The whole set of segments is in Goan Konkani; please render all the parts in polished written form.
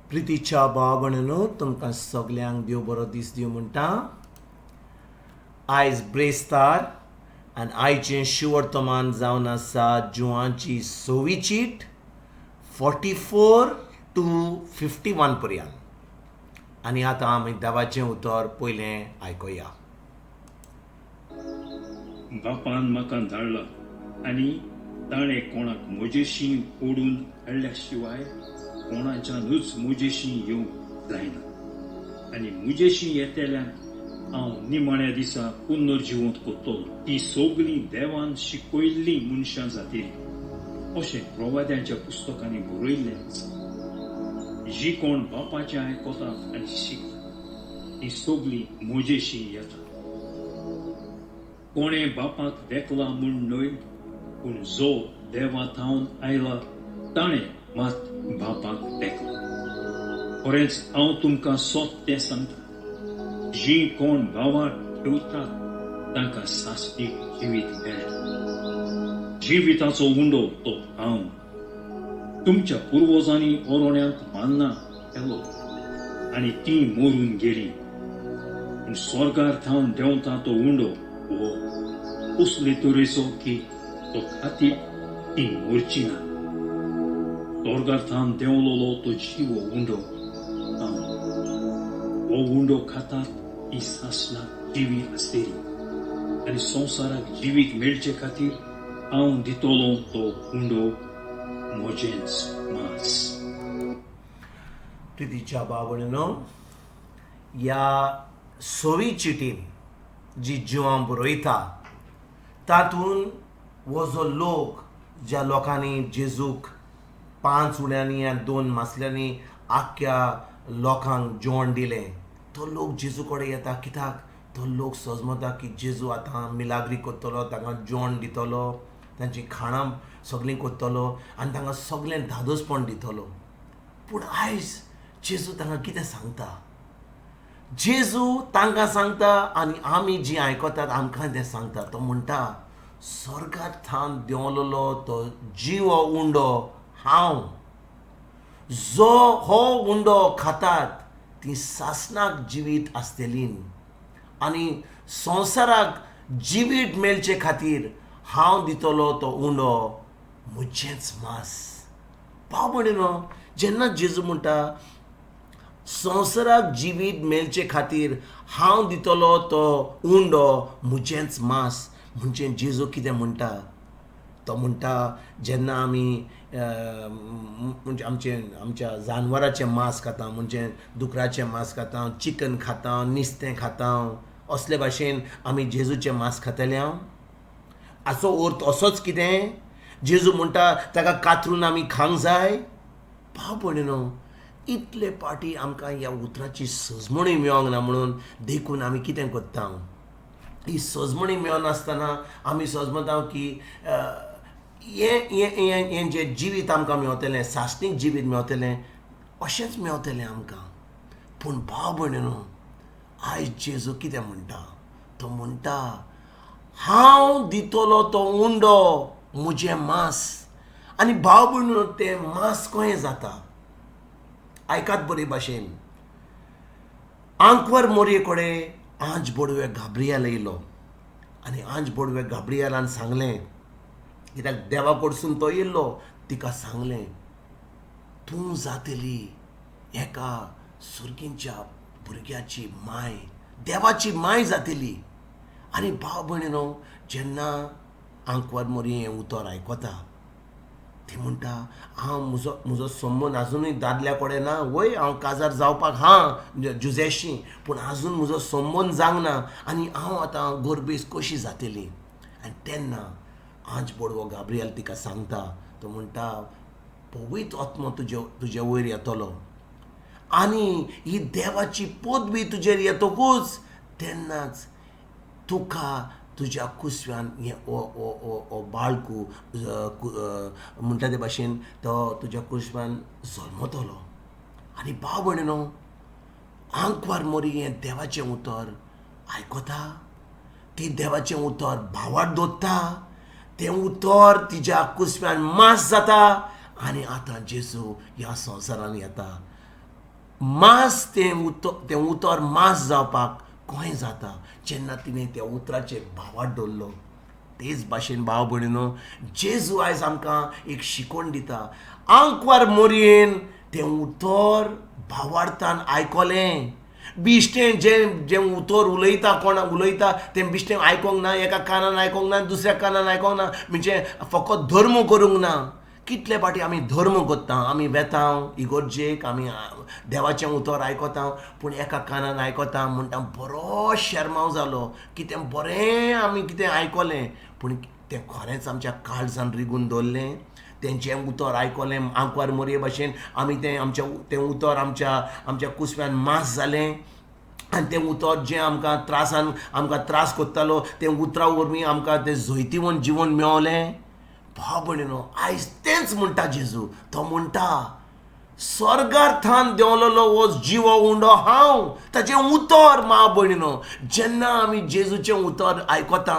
प्रितीच्या भाव भयणीनो, तुमकां सगल्यांक देव बरो दीस दिवं म्हणटा. आयज ब्रेस्तार आनी आयचें शिवर्तमान जावन आसा जुवांची सवी चीट 44 to 51 पर्यंत. आनी आतां आमी देवाचें उतर पयलें आयकुया. बापान म्हाका धाडला आनी ताणें कोणाक म्हजेशी ओडून हाडल्या शिवाय कोणाच्यानूच म्हजेशी येवंक जायना आनी म्हजेशी येतल्यांक हांव निमाण्या दिसा पुनर्जिवंत करतलो. ती सगळीं देवान शिकयल्लीं मनशां जातलीं अशें प्रवाद्यांच्या पुस्तकांनी बरयल्लें आसा. जी कोण बापाचें आयकतात आनी शिकतात ती सगळीं म्हजेशी येतात. कोणें बापाक देखला म्हूण न्हय, पूण जो देवा थावन आयला ताणें मात बापाक देखला. खरेंच हांव तुमकां सत तें सांगता, जीं कोण भावार्थ ठेवतात तांकां सासणीक जिवीत मेळटा. जिविताचो उंडो तो हांव. तुमच्या पुर्वजांनी ओरोण्यांत मान्ना केलो आनी तीं मरून गेलीं, पूण स्वर्गार थावन देंवता तो उंडो हो असले तरेचो की तो खातीर ती मरची ना. स्वर्गार थावन देंवलोलो तो जिवो उंडो हांव. हो उंडो खातात ती सासणाक जिवी आसतली आनी संवसाराक जिवीत मेळचे खातीर हांव दितलो तो उंडो म्हजेंच मांस. प्रितीच्या भाव भयणीनो, ह्या सवी चिटीन जी जिवां बरयता तातूंत हो जो लोक, ज्या लोकांनी जेजूक पांच उण्यांनी आनी दोन मासल्यांनी आख्ख्या लोकांक जेवण दिलें, तो लोक जेजू कडेन येता. कित्याक तो लोक सजमता की जेजू आतां मिलाग्री करतलो, तांकां जेवण दितलो, तांची खाणां सगळीं करतलो आनी तांकां सगळें धादोसपण दितलो. पूण आयज जेजू तांकां कितें सांगता? जेजू तांकां सांगता आनी आमी जीं आयकतात आमकां तें सांगता. तो म्हणटा, स्वर्गार थावन देंवलोलो तो जिवो उंडो हांव. जो हो उंडो खातात ती सासणाक जिवीत आसतली आनी संवसाराक जिवीत मेळचे खातीर हांव दितलो तो उंडो म्हजेंच मांस. भाव भयणीनो, जेन्ना जेजू म्हणटा संवसाराक जिवीत मेळचे खातीर हांव दितलो तो उंडो म्हजेंच मांस, म्हणजे जेजू कितें म्हणटा? तो म्हणटा, जेन्ना आमी म्हणजे आमचें आमच्या जानवराचें मांस खाता, म्हणजे दुकराचें मांस खाता, चिकन खाता, नुस्तें खाता, असले भाशेन आमी जेजूचें मांस खातले हांव? हाचो अर्थ असोच कितें जेजू म्हणटा ताका कातरून आमी खावंक जाय? भाव भयणीनो, इतले पाटी आमकां ह्या उतराची सजमणी मेळोंक ना म्हणून देखून आमी कितें करता? ही सजमणी मेळनासतना आमी सजमता की हें हें हें हें जें जिवीत आमकां मेवतलें, सासणीक जिवीत मेवतलें, अशेंच मेवतलें आमकां. पूण भाव भयणीनो, आयज जेजू कितें म्हणटा? तो म्हणटा, हांव दितलो तो उंडो म्हजें मांस. आनी भाव भयणीनो, तें मांस कहें जाता? आयकात बरे भाशेन. आंकवार मोरये कडेन आंज बोडवे गाब्रियल येयलो आनी आंज बोडवे गाब्रियलान सांगलें, कित्याक देवा कडसून तो येयल्लो, तिका सांगलें, तूं जातली एका सुर्गींच्या भुरग्याची माय, देवाची माय जातली. आनी भाव भयणीनो, जेन्ना आंकवार मोरी हें उतर आयकता ती म्हणटा, हांव म्हजो संबंद आजुनूय दादल्या कडेन ना, वय हांव काजार जावपाक हा जुजेशी, पूण आजून म्हजो संबंद जावंक ना आनी हांव आतां गोरबेस कशी जातली? आनी तेन्ना आंज बोडवो गाब्रियल तिका सांगता, तो म्हणटा, पवित्र आत्मो तुजे वयर येतलो आनी ही देवाची पदवी तुजेर येतकूच तेन्नाच तुका तुज्या कुसव्यान हें हो बाळकू म्हणटा ते भाशेन तो तुज्या कुसव्यान जल्मतलो. आनी भाव भयणीनो, आंकवार मोरी हें देवाचें उतर आयकता, ती देवाचें उतर भावार्थ दवरता, तें उतर तिज्या कुसव्यान मांस जाता आनी आतां जेजू ह्या संवसारान येता. मास तें उतर मास जावपाक खंय जाता जेन्ना तिणें त्या उतराचेर भावार्थ दवरलो. तेच भाशेन भाव भयणीनो, जेजू आयज आमकां एक शिकवण दिता. आंकवार मोरयेन तें उतर भावार्थान आयकलें. बिश्टें जें जें उतर उलयता, कोण उलयता तें बिश्टें आयकोंक ना, एका कानान आयकोंक ना, दुसऱ्या कानान आयकोंक ना, म्हणजे फकत धर्म करूंक ना. कितले फावटी आमी धर्म करता, आमी वेता इगोर्जेक, आमी देवाचें उतर आयकता, पूण एका कानान आयकता म्हणटा बरो शेरमांव जालो, कितें बरें आमी कितें आयकलें, पूण तें खरेंच आमच्या काळजान रिगून दवरलें. तें जें उतर आयकलें आंकवार मोरये भाशेन आमी तें आमच्या तें उतर आमच्या आमच्या कुसव्यान मास जालें आनी तें उतर जें आमकां त्रासान आमकां त्रास करतालो तें उतरा वरवीं आमकां तें जैतिवंत जिवन मेवलें. भाव भयणीनो, आयज तेंच म्हणटा जेजू. तो म्हणटा स्वर्गार थान देंवलेलो हो जिवो उंडो हांव, ताचें उतर. मा भयणीनो, जेन्ना आमी जेजूचें उतर आयकता,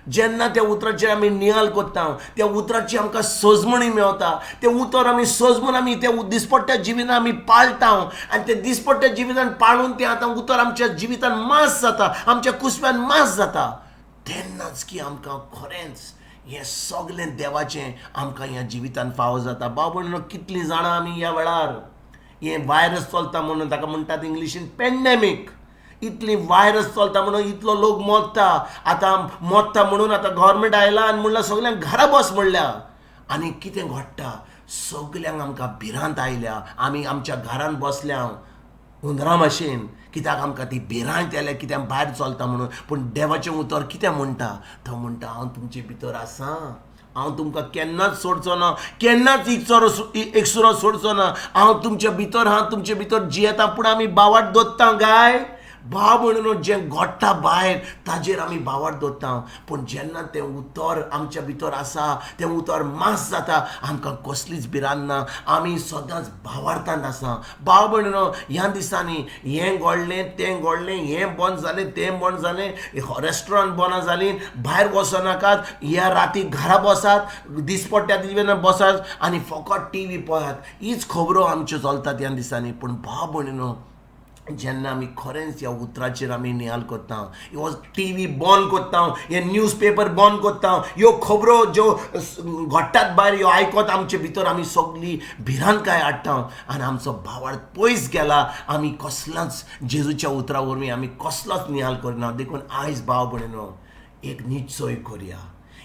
जेन्ना त्या उतराचेर आमी नियाल करता, त्या उतराची आमकां सजमणी मेवता, तें उतर आमी सजमून आमी त्या दिसपट्ट्या जिवितान आमी पाळटा आनी ते दिसपट्ट्या जिवितान पाळून तें आतां उतर आमच्या जिवितान मास जाता, आमच्या कुसव्यान मास जाता, तेन्नाच की आमकां खरेंच हें सगलें देवाचें आमकां ह्या जिवितान फावो जाता. भाव भयणीनो, कितलीं जाणां आमी ह्या वेळार हें व्हायरस चलता म्हणून, ताका म्हणटात इंग्लिशीन पेंडेमीक, इतली व्हायरस चलता म्हणून इतलो लोक मरता. आतां मरता म्हणून आतां गव्हर्मेंट आयला आनी म्हणल्यार सगल्यांक घरा बस म्हणल्या. आनी कितें घडटा, सगल्यांक आमकां भिरांत आयल्या. आमी आमच्या घरान बसल्या हुंदरा भाशेन, कित्याक आमकां ती भिरांत आयल्या कित्याक भायर चलता म्हणून. पूण देवाचें उतर कितें म्हणटा, तो म्हणटा हांव तुमचे भितर आसा, हांव तुमकां केन्नाच सोडचो ना, केन्नाच एकसुरो सोडचो ना, हांव तुमच्या भितर, हांव तुमचे भितर जियेता. पूण आमी भावार्थ दवरता गाय. भाव म्हणून जें घडटा भायर ताजेर आमी भावार्थ दवरता, पूण जेन्ना तें उतर आमच्या भितर आसा, तें उतर मास जाता, आमकां कसलीच भिरांत ना, आमी सदांच भावार्थान आसा. भाव म्हणून ह्या दिसांनी हें घडलें, तें घडलें, हें बंद जालें, तें बंद जालें, रेस्टॉरंट बंद जालीं, भायर वचनाकात, ह्या राती घरा बसात, दिसपट्ट्या दिसपट्ट्या बसात आनी फकत टी व्ही पळयात, हीच खबरो आमच्यो चलतात ह्या दिसांनी. पूण भाव म्हणून जेन्ना आमी खरेंच ह्या उतराचेर आमी नियाल करता, हो टी व्ही बंद करता, हे न्यूज पेपर बंद करता, ह्यो खबरो ज्यो घडटात भायर ह्यो आयकत आमचे भितर आमी सगळी भिरांतकाय हाडटा आनी आमचो भावार्थ पयस गेला. आमी कसलोच जेजूच्या उतरा वरवीं आमी कसलोच नियाल करना. देखून आयज भाव भयणीनो, एक निश्चय करया,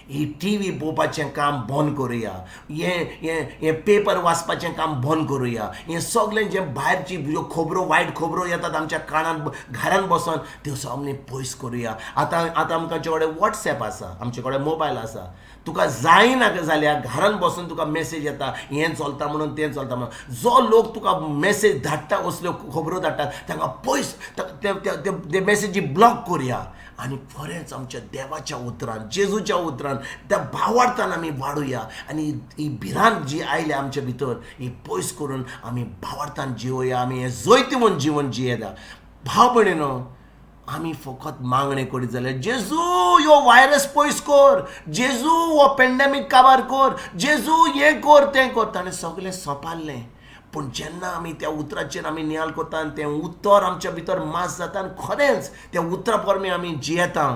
ही टी व्ही पळोवपाचें काम बंद करुया, हें हें हें पेपर वाचपाचें काम बंद करुया, हें सगळें जें भायरची ज्यो खबरो वायट खबरो येतात आमच्या कानान घरान बसून त्यो सगळें पयस करुया. आतां आतां आमकां कडेन वॉट्सएप आसा, आमचे कडेन मोबायल आसा, तुका जायना जाल्यार घरान बसून तुका मेसेज येता, हें चलता म्हणून तें चलता म्हणून. जो लोक तुका मेसेज धाडटा, असल्यो खबरो धाडटा, तांकां पयस ते मेसेजी ब्लॉक करुया आनी खरेंच आमच्या देवाच्या उतरान, जेजूच्या उतरान, त्या भावार्थान आमी वाडुया आनी ही भिरांत जी आयल्या आमच्या भितर ही पयस करून आमी भावार्थान जिवया, आमी हें जैतिवंत जिवन जियेता. भाव भयणीनो, आमी फकत मागणें करीत जाल्यार जेजू ह्यो व्हायरस पयस कर, जेजू हो पेंडेमीक काबार कर, जेजू हें कर तें कर, ताणें सगळें सोंपारलें. पूण जेन्ना आमी त्या उतराचेर आमी नियाल करता आनी तें उतर आमच्या भितर मास जाता आनी खरेंच त्या उतरा परमे आमी जियेता,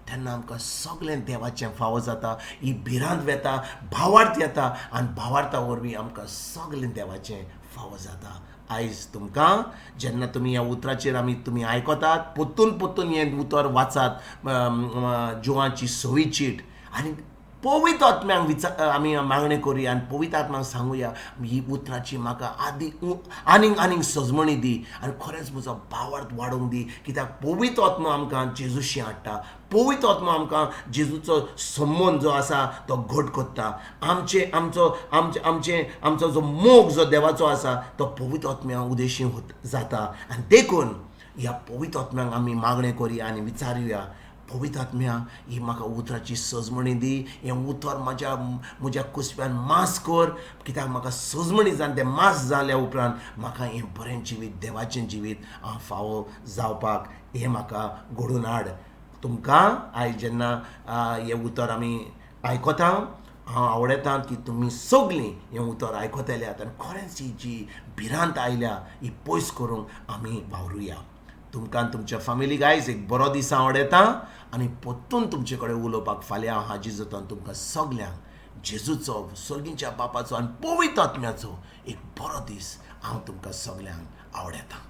तेन्ना आमकां सगळें देवाचें फावो जाता. ही भिरांत वेता, भावार्थ येता आनी भावार्था वरवीं आमकां सगळें देवाचें फावो जाता. आयज तुमकां जेन्ना तुमी ह्या उतराचेर आमी तुमी आयकतात, परतून परतून हें उतर वाचात, जुवांची सवी चीट, आनी पवित्र आत्म्यांक विचार आमी मागणें करुया आनी पवित्र आत्म्यांक सांगुया, ही उतराची म्हाका आदी आनीक आनीक सजमणी दी आनी खरेंच म्हजो भावार्थ वाडोवंक दी. कित्याक पवित्र आत्मा आमकां जेजूशी हाडटा, पवित्र आत्मा आमकां जेजूचो संबंद जो आसा तो घट करता, आमचे आमचो आमचे आमचे आमचो जो मोग जो देवाचो आसा तो पवित्र आत्म्या उदेशी जाता. आनी देखून ह्या पवित्र आत्म्यांक आमी मागणें करुया आनी विचारुया, पवित्र आत्म्या ही म्हाका उतराची सजमणी दी, हें उतर म्हज्या म्हज्या कुसव्यान मास कर, कित्याक म्हाका सजमणी जावन तें मास जाल्या उपरांत म्हाका हें बरें जिवीत, देवाचें जिवीत हांव फावो जावपाक हें म्हाका घडोवन हाड. तुमकां आयज जेन्ना हें उतर आमी आयकता, हांव आवडयतां की तुमी सगळीं हें उतर आयकतल्यात आनी खरेंच ही जी भिरांत आयल्या ही पयस करूंक आमी वावरुया. तुमकां तुमच्या फामिली आयज एक बरो दीस हांव आवडयतां आनी परतून तुमचे कडेन उलोवपाक फाल्यां हांव हाजीर जाता. तुमकां सगल्यांक जेजूचो, सर्गीच्या बापाचो आनी पवित्र आत्म्याचो एक बरो दीस हांव तुमकां सगल्यांक आवडयतां.